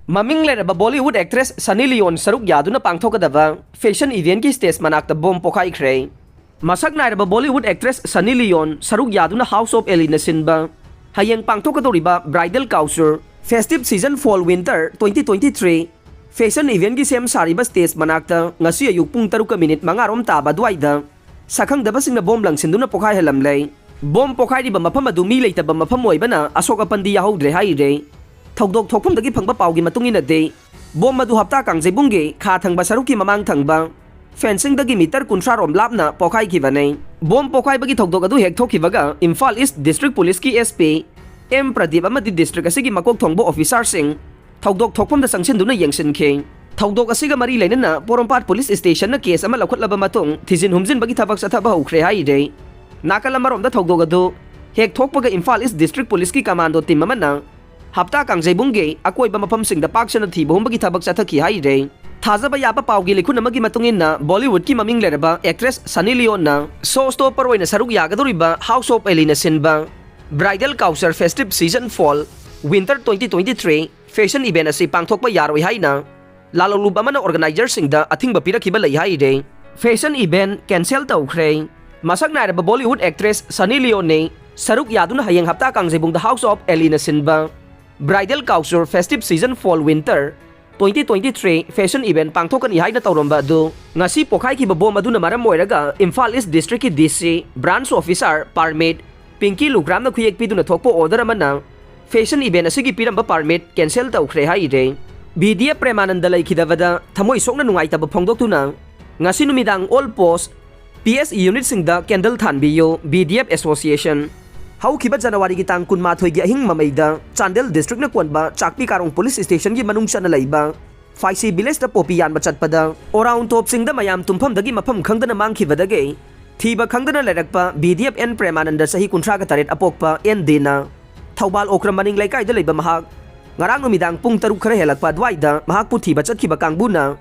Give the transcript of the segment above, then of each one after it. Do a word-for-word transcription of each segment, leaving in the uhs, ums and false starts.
ꯃꯃꯤꯡ ꯂꯩꯔꯕ Bollywood actress Sunny Leone ꯁꯔꯨꯛ ꯌꯥꯗꯨꯅ ꯄꯥꯡꯊꯣꯛꯀꯗꯕ ꯐꯦꯁꯟ ꯏꯚꯦꯟꯠꯀꯤ ꯁ꯭ꯇꯦꯖ ꯃꯅꯥꯛꯇ ꯕꯣꯝ ꯄꯣꯈꯥꯏꯈ꯭ꯔꯦ꯫ ꯃꯁꯛ ꯅꯥꯏꯔꯕ ꯕꯣꯂꯤꯋꯨꯗ ꯑꯦꯛꯇ꯭ꯔꯦꯁ ꯁꯅꯤ ꯂꯤꯌꯣꯟ ꯁꯔꯨꯛ ꯌꯥꯗꯨꯅ ꯍꯥꯎꯁ ꯑꯣꯐ ꯑꯦꯂꯤꯅ ꯁꯤꯟꯕ ꯍꯌꯦꯡ ꯄꯥꯡꯊꯣꯛꯀꯗꯧꯔꯤꯕ bridal couture festive season fall winter twenty twenty three fashion ꯏꯚꯦꯟꯠꯀꯤ ꯁꯦꯝ ꯁꯥꯔꯤꯕ ꯁ꯭ꯇꯦꯖ ꯃꯅꯥꯛꯇ ꯉꯁꯤ ꯑꯌꯨꯛ ꯄꯨꯡ ꯇꯔꯨꯛꯀ ꯃꯤꯅꯤꯠ ꯃꯉꯥꯔꯣꯝ ꯇꯥꯕ ꯑꯗꯨꯋꯥꯏꯗ ꯁꯛꯈꯪꯗꯕꯁꯤꯡꯅ ꯕꯣꯝ ꯂꯪꯁꯤꯟꯗꯨꯅ ꯄꯣꯈꯥꯏꯍꯜꯂꯝꯂꯦ꯫ ꯕꯣꯝ ꯄꯣꯈꯥꯏꯔꯤꯕ ꯃꯐꯝ ꯑꯗꯨ ꯃꯤ ꯂꯩꯇꯕ ꯃꯐꯝ ꯑꯣꯏꯕꯅ ꯑꯁꯣꯛ ꯑꯄꯟꯗꯤ ꯌꯥꯍꯧꯗ꯭ꯔꯦ ꯍꯥꯏꯔꯦ꯫ ꯊꯧꯗꯣꯛ ꯊꯣꯛꯐꯝꯗꯒꯤ ꯐꯪꯕ ꯄꯥꯎꯒꯤ ꯃꯇꯨꯡ ꯏꯟꯅꯗꯤ, ꯕꯣꯝ ꯑꯗꯨ ꯍꯞꯇꯥ ꯀꯥꯡꯖꯩꯕꯨꯡꯒꯤ ꯈꯥ ꯊꯪꯕ ꯁꯔꯨꯛꯀꯤ ꯃꯃꯥꯡ ꯊꯪꯕ ꯐꯦꯟꯁꯤꯡꯗꯒꯤ ꯃꯤꯇꯔ ꯀꯨꯟꯊ꯭ꯔꯥ ꯔꯣꯝ ꯂꯥꯞꯅ ꯄꯣꯈꯥꯏꯈꯤꯕꯅꯤ꯫ ꯕꯣꯝ ꯄꯣꯈꯥꯏꯕꯒꯤ ꯊꯧꯗꯣꯛ ꯑꯗꯨ ꯍꯦꯛ ꯊꯣꯛꯈꯤꯕꯒ ꯏꯝꯐꯥꯜ ꯏꯁ ꯗꯤꯁꯇ꯭ꯔꯤꯛ ꯄꯨꯂꯤꯁꯀꯤ ꯑꯦꯁ ꯄꯤ ꯑꯦꯝ ꯄ꯭ꯔꯗꯤꯞ ꯑꯃꯗꯤ ꯗꯤꯁꯇ꯭ꯔꯤꯛ ꯑꯁꯤꯒꯤ ꯃꯀꯣꯛ ꯊꯣꯡꯕ ꯑꯣꯐꯤꯁꯥꯔꯁꯤꯡ ꯊꯧꯗꯣꯛ ꯊꯣꯛꯐꯝꯗ ꯆꯪꯁꯤꯟꯗꯨꯅ ꯌꯦꯡꯁꯤꯟꯈꯤ꯫ ꯊꯧꯗꯣꯛ ꯑꯁꯤꯒ ꯃꯔꯤ ꯂꯩꯅꯅ ꯄꯣꯔꯣꯝꯄꯥꯠ ꯄꯨꯂꯤꯁ ꯁ꯭ꯇꯦꯁꯟꯅ ꯀꯦꯁ ꯑꯃ ꯂꯧꯈꯠꯂꯕ ꯃꯇꯨꯡ ꯊꯤꯖꯤꯟ ꯍꯨꯝꯖꯤꯟꯕꯒꯤ ꯊꯕꯛ ꯆꯠꯊꯕ ꯍꯧꯈ꯭ꯔꯦ ꯍꯥꯏꯔꯦ꯫ ꯅꯥꯀꯜ ꯑꯃꯔꯣꯝꯗ ꯊꯧꯗꯣꯛ ꯑꯗꯨ ꯍꯦꯛ ꯊꯣꯛꯄꯒ ꯏꯝꯐꯥꯜ ꯏꯁ ꯗꯤꯁꯇ꯭ꯔꯤꯛ ꯄꯨꯂꯤꯁꯀꯤ ꯀꯃꯥꯟꯗꯣ ꯇꯤꯝ ꯑꯃꯅ ꯍꯞꯇꯥ ꯀꯥꯡꯖꯩꯕꯨꯡꯒꯤ ꯑꯀꯣꯏꯕ ꯃꯐꯝꯁꯤꯡꯗ ꯄꯥꯛ ꯁꯟꯅ ꯊꯤꯕ ꯍꯨꯝꯕꯒꯤ ꯊꯕꯛ ꯆꯠꯊꯈꯤ ꯍꯥꯏꯔꯦ꯫ ꯊꯥꯖꯕ ꯌꯥꯕ ꯄꯥꯎꯒꯤ ꯂꯤꯈꯨꯟ ꯑꯃꯒꯤ ꯃꯇꯨꯡ ꯏꯟꯅ, ꯕꯣꯂꯤꯋꯨꯗꯀꯤ ꯃꯃꯤꯡ ꯂꯩꯔꯕ ꯑꯦꯛꯇ꯭ꯔꯦꯁ ꯁꯅꯤ ꯂꯤꯌꯣꯟꯅ ꯁꯣ ꯁ꯭ꯇꯣꯄꯔ ꯑꯣꯏꯅ ꯁꯔꯨꯛ ꯌꯥꯒꯗꯧꯔꯤꯕ ꯍꯥꯎꯁ ꯑꯣꯐ ꯑꯦꯂꯤꯅ ꯁꯤꯟꯕ bridal couture festive season fall winter twenty twenty three fashion event ꯑꯁꯤ ꯄꯥꯡꯊꯣꯛꯄ ꯌꯥꯔꯣꯏ ꯍꯥꯏꯅ ꯂꯥꯂꯣꯡꯂꯨꯞ ꯑꯃꯅ ꯑꯣꯔꯒꯅꯥꯏꯖꯔꯁꯤꯡꯗ ꯑꯊꯤꯡꯕ ꯄꯤꯔꯛꯈꯤꯕ ꯂꯩ ꯍꯥꯏꯔꯦ꯫ ꯐꯦꯁꯟ ꯏꯚꯦꯟꯠ ꯀꯦꯟꯁꯦꯜ ꯇꯧꯈ꯭ꯔꯦ꯫ ꯃꯁꯛ ꯅꯥꯏꯔꯕ ꯕꯣꯂꯤꯋꯨꯗ ꯑꯦꯛꯇ꯭ꯔꯦꯁ ꯁꯅꯤ ꯂꯤꯌꯣꯟꯅꯤ ꯁꯔꯨꯛ ꯌꯥꯗꯨꯅ ꯍꯌꯦꯡ ꯍꯞꯇꯥ ꯀꯥꯡꯖꯩꯕꯨꯡꯗ ꯍꯥꯎꯁ ꯑꯣꯐ ꯑꯦꯂꯤꯅ ꯁꯤꯟꯕ bridal couture festive season fall winter twenty twenty three fashion event ꯄꯥꯡꯊꯣꯛꯀꯅꯤ ꯍꯥꯏꯅ ꯇꯧꯔꯝꯕ ꯑꯗꯨ ꯉꯁꯤ ꯄꯣꯈꯥꯏꯈꯤꯕ ꯕꯣꯝ ꯑꯗꯨꯅ ꯃꯔꯝ ꯑꯣꯏꯔꯒ ꯏꯝꯐꯥꯜ ꯏꯁ ꯗꯤꯁꯇ꯭ꯔꯤꯛꯀꯤ ꯗꯤ ꯁꯤ, ꯕ꯭ꯔꯥꯟꯆ ꯑꯣꯐꯤꯁꯥꯔ, ꯄꯥꯔꯃꯤꯠ ꯄꯤꯡꯀꯤ ꯂꯨꯈ꯭ꯔꯥꯝꯅ ꯈꯨꯌꯦꯛ ꯄꯤꯗꯨꯅ ꯊꯣꯛꯄ ꯑꯣꯔꯗꯔ ꯑꯃꯅ ꯐꯦꯁꯟ ꯏꯚꯦꯟꯠ ꯑꯁꯤꯒꯤ ꯄꯤꯔꯝꯕ ꯄꯥꯔꯃꯤꯠ ꯀꯦꯟꯁꯦꯜ ꯇꯧꯈ꯭ꯔꯦ ꯍꯥꯏꯔꯦ꯫ ꯕꯤ ꯗꯤ ꯑꯦꯐ ꯄ꯭ꯔꯦꯃꯥꯅꯟꯗ ꯂꯩꯈꯤꯗꯕꯗ ꯊꯃꯣꯏ ꯁꯣꯛꯅ ꯅꯨꯡꯉꯥꯏꯇꯕ ꯐꯣꯡꯗꯣꯛꯇꯨꯅ ꯉꯁꯤ ꯅꯨꯃꯤꯗꯥꯡ all post, P S E ꯌꯨꯅꯤꯠꯁꯤꯡꯗ ꯀꯦꯟꯗꯜ ꯊꯥꯟꯕꯤꯌꯨ, ꯕꯤ ꯗꯤ ꯑꯦꯐ ꯑꯦꯁꯣꯁꯤꯌꯦꯁꯟ꯫ ꯍꯧꯈꯤꯕ ꯖꯅꯋꯥꯔꯤꯒꯤ ꯇꯥꯡ ꯀꯨꯟꯃꯥꯊꯣꯏꯒꯤ ꯑꯍꯤꯡ ꯃꯃꯩꯗ ꯆꯥꯟꯗꯦꯜ ꯗꯤꯁꯇ꯭ꯔꯤꯛꯅ ꯀꯣꯟꯕ ꯆꯥꯛꯄꯤ ꯀꯥꯔꯣꯡ ꯄꯨꯂꯤꯁ ꯁ꯭ꯇꯦꯁꯟꯒꯤ ꯃꯅꯨꯡ ꯆꯟꯅ ꯂꯩꯕ ꯐꯥꯏꯁꯤ ꯚꯤꯂꯦꯖꯇ ꯄꯣꯄꯤ ꯌꯥꯟꯕ ꯆꯠꯄꯗ ꯑꯣꯔꯥꯎꯟ ꯇꯣꯞꯁꯤꯡꯗ ꯃꯌꯥꯝ ꯇꯨꯝꯐꯝꯗꯒꯤ ꯃꯐꯝ ꯈꯪꯗꯅ ꯃꯥꯡꯈꯤꯕꯗꯒꯤ ꯊꯤꯕ ꯈꯪꯗꯅ ꯂꯩꯔꯛꯄ ꯕꯤ ꯗꯤ ꯑꯦꯐ ꯑꯦꯟ ꯄ꯭ꯔꯦꯃꯥꯅꯟꯗ ꯆꯍꯤ ꯀꯨꯟꯊ꯭ꯔꯥꯒ ꯇꯔꯦꯠ ꯑꯄꯣꯛꯄ ꯑꯦꯟ ꯗꯤꯅ ꯊꯧꯕꯥꯜ ꯑꯣꯀ꯭ꯔꯝ ꯃꯅꯤꯡ ꯂꯩꯀꯥꯏꯗ ꯂꯩꯕ ꯃꯍꯥꯛ ꯉꯔꯥꯡ ꯅꯨꯃꯤꯗꯥꯡ ꯄꯨꯡ ꯇꯔꯨꯛ ꯈꯔ ꯍꯦꯜꯂꯛꯄ ꯑꯗꯨꯋꯥꯏꯗ ꯃꯍꯥꯛꯄꯨ ꯊꯤꯕ ꯆꯠꯈꯤꯕ ꯀꯥꯡꯕꯨꯅ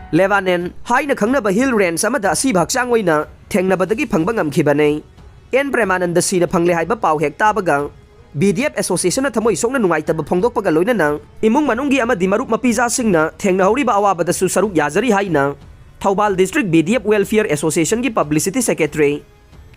ꯂꯦꯕꯥꯅꯦꯟ ꯍꯥꯏꯅ ꯈꯪꯅꯕ ꯍꯤꯜ ꯔꯦꯟꯖ ꯑꯃꯗ ꯑꯁꯤꯕ ꯍꯛꯆꯥꯡ ꯑꯣꯏꯅ ꯊꯦꯡꯅꯕꯗꯒꯤ ꯐꯪꯕ ꯉꯝꯈꯤꯕꯅꯤ꯫ ꯑꯦꯟ ꯄ꯭ꯔꯦꯃꯥꯅꯟꯗ ꯁꯤꯅ ꯐꯪꯂꯦ ꯍꯥꯏꯕ ꯄꯥꯎ ꯍꯦꯛ ꯇꯥꯕꯒ B D F Association ꯅ ꯊꯃꯣꯏ ꯁꯣꯛꯅ ꯅꯨꯡꯉꯥꯏꯇꯕ ꯐꯣꯡꯗꯣꯛꯄꯒ ꯂꯣꯏꯅꯅ ꯏꯃꯨꯡ ꯃꯅꯨꯡꯒꯤ ꯑꯃꯗꯤ ꯃꯔꯨꯞ ꯃꯄꯤꯖꯥꯁꯤꯡꯅ ꯊꯦꯡꯅꯍꯧꯔꯤꯕ ꯑꯋꯥꯕꯗꯁꯨ ꯁꯔꯨꯛ ꯌꯥꯖꯔꯤ ꯍꯥꯏꯅ Thoubal District B D F Welfare Association ꯒꯤ Publicity Secretary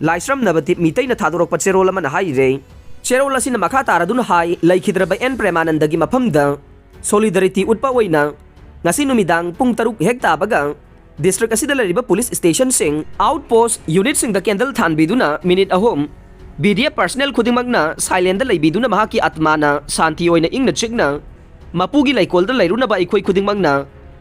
ꯂꯥꯏꯁ꯭ꯔꯝ ꯅꯕꯗꯤꯞ ꯃꯤꯇꯩꯅ ꯊꯥꯗꯣꯔꯛꯄ ꯆꯦꯔꯣꯜ ꯑꯃꯅ ꯍꯥꯏꯔꯦ꯫ ꯆꯦꯔꯣꯜ ꯑꯁꯤꯅ ꯃꯈꯥ ꯇꯥꯔꯗꯨꯅ ꯍꯥꯏ, ꯂꯩꯈꯤꯗ꯭ꯔꯕ ꯑꯦꯟ ꯄ꯭ꯔꯦꯃꯥꯅꯟꯗꯒꯤ ꯃꯐꯝꯗ solidarity ꯎꯠꯄ ꯑꯣꯏꯅ ꯉꯁꯤ ꯅꯨꯃꯤꯗꯥꯡ ꯄꯨꯡ ꯇꯔꯨꯛ ꯍꯦꯛ ꯇꯥꯕꯒ district ꯑꯁꯤꯗ ꯂꯩꯔꯤꯕ police stationꯁꯤꯡ, outpost unitꯁꯤꯡꯗ candle ꯊꯥꯟꯕꯤꯗꯨꯅ minute ꯑꯍꯨꯝ B D F personnel ꯈꯨꯗꯤꯡꯃꯛꯅ silentꯗ ꯂꯩꯕꯤꯗꯨꯅ ꯃꯍꯥꯛꯀꯤ ꯑꯥꯠꯃꯥꯅ ꯁꯥꯟꯇꯤ ꯑꯣꯏꯅ ꯏꯪꯅ ꯆꯤꯛꯅ ꯃꯄꯨꯒꯤ ꯂꯩꯀꯣꯜꯗ ꯂꯩꯔꯨꯅꯕ ꯑꯩꯈꯣꯏ ꯈꯨꯗꯤꯡꯃꯛꯅ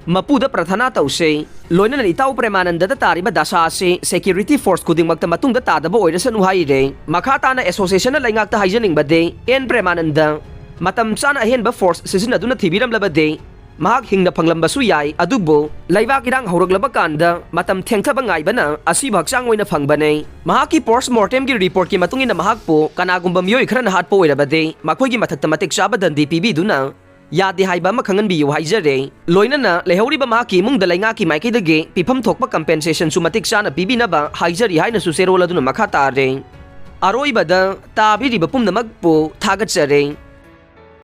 ꯃꯄꯨꯗ ꯄ꯭ꯔꯊꯅꯥ ꯇꯧꯁꯤ꯫ ꯂꯣꯏꯅꯅ ꯏꯇꯥꯎ ꯄ꯭ꯔꯦꯃꯥꯅꯟꯗꯗ ꯇꯥꯔꯤꯕ ꯗꯁꯥ ꯑꯁꯤ security force ꯈꯨꯗꯤꯡꯃꯛꯇ ꯃꯇꯨꯡꯗ ꯇꯥꯗꯕ ꯑꯣꯏꯔꯁꯅꯨ ꯍꯥꯏꯔꯦ꯫ ꯃꯈꯥ ꯇꯥꯅ associationꯅ ꯂꯩꯉꯥꯛꯇ ꯍꯥꯏꯖꯅꯤꯡꯕꯗꯤ, ꯑꯦꯟ ꯄ꯭ꯔꯦꯃꯥꯅꯟꯗ ꯃꯇꯝ ꯆꯥꯅ ꯑꯍꯦꯟꯕ force ꯁꯤꯖꯤꯟꯅꯗꯨꯅ ꯊꯤꯕꯤꯔꯝꯂꯕꯗꯤ ꯃꯍꯥꯛ ꯍꯤꯡꯅ ꯐꯪꯂꯝꯕꯁꯨ ꯌꯥꯏ, ꯑꯗꯨꯕꯨ ꯂꯩꯕꯥꯛ ꯏꯔꯥꯡ ꯍꯧꯔꯛꯂꯕ ꯀꯥꯟꯗ ꯃꯇꯝ ꯊꯦꯡꯊꯕ ꯉꯥꯏꯕꯅ ꯑꯁꯤꯕꯨ ꯍꯛꯆꯥꯡ ꯑꯣꯏꯅ ꯐꯪꯕꯅꯦ꯫ ꯃꯍꯥꯛꯀꯤ post mortemꯒꯤ reportꯀꯤ ꯃꯇꯨꯡ ꯏꯟꯅ ꯃꯍꯥꯛꯄꯨ ꯀꯅꯥꯒꯨꯝꯕ ꯃꯤꯑꯣꯏ ꯈꯔꯅ ꯍꯥꯠꯄ ꯑꯣꯏꯔꯕꯗꯤ ꯃꯈꯣꯏꯒꯤ ꯃꯊꯛꯇ ꯃꯇꯤꯛ ꯆꯥꯕ ꯗꯟꯗꯤ ꯄꯤꯕꯤꯗꯨꯅ ꯌꯥꯗꯦ ꯍꯥꯏꯕ ꯑꯃ ꯈꯪꯍꯟꯕꯤꯌꯨ ꯍꯥꯏꯖꯔꯦ꯫ ꯂꯣꯏꯅꯅ ꯂꯩꯍꯧꯔꯤꯕ ꯃꯍꯥꯛꯀꯤ ꯏꯃꯨꯡꯗ ꯂꯩꯉꯥꯛꯀꯤ ꯃꯥꯏꯀꯩꯗꯒꯤ ꯄꯤꯐꯝ ꯊꯣꯛꯄ compensationꯁꯨ ꯃꯇꯤꯛ ꯆꯥꯅ ꯄꯤꯕꯤꯅꯕ ꯍꯥꯏꯖꯔꯤ ꯍꯥꯏꯅꯁꯨ ꯆꯦꯔꯣꯜ ꯑꯗꯨꯅ ꯃꯈꯥ ꯇꯥꯔꯦ꯫ ꯑꯔꯣꯏꯕꯗ ꯇꯥꯕꯤꯔꯤꯕ ꯄꯨꯝꯅꯃꯛꯄꯨ ꯊꯥꯒꯠꯆꯔꯤ꯫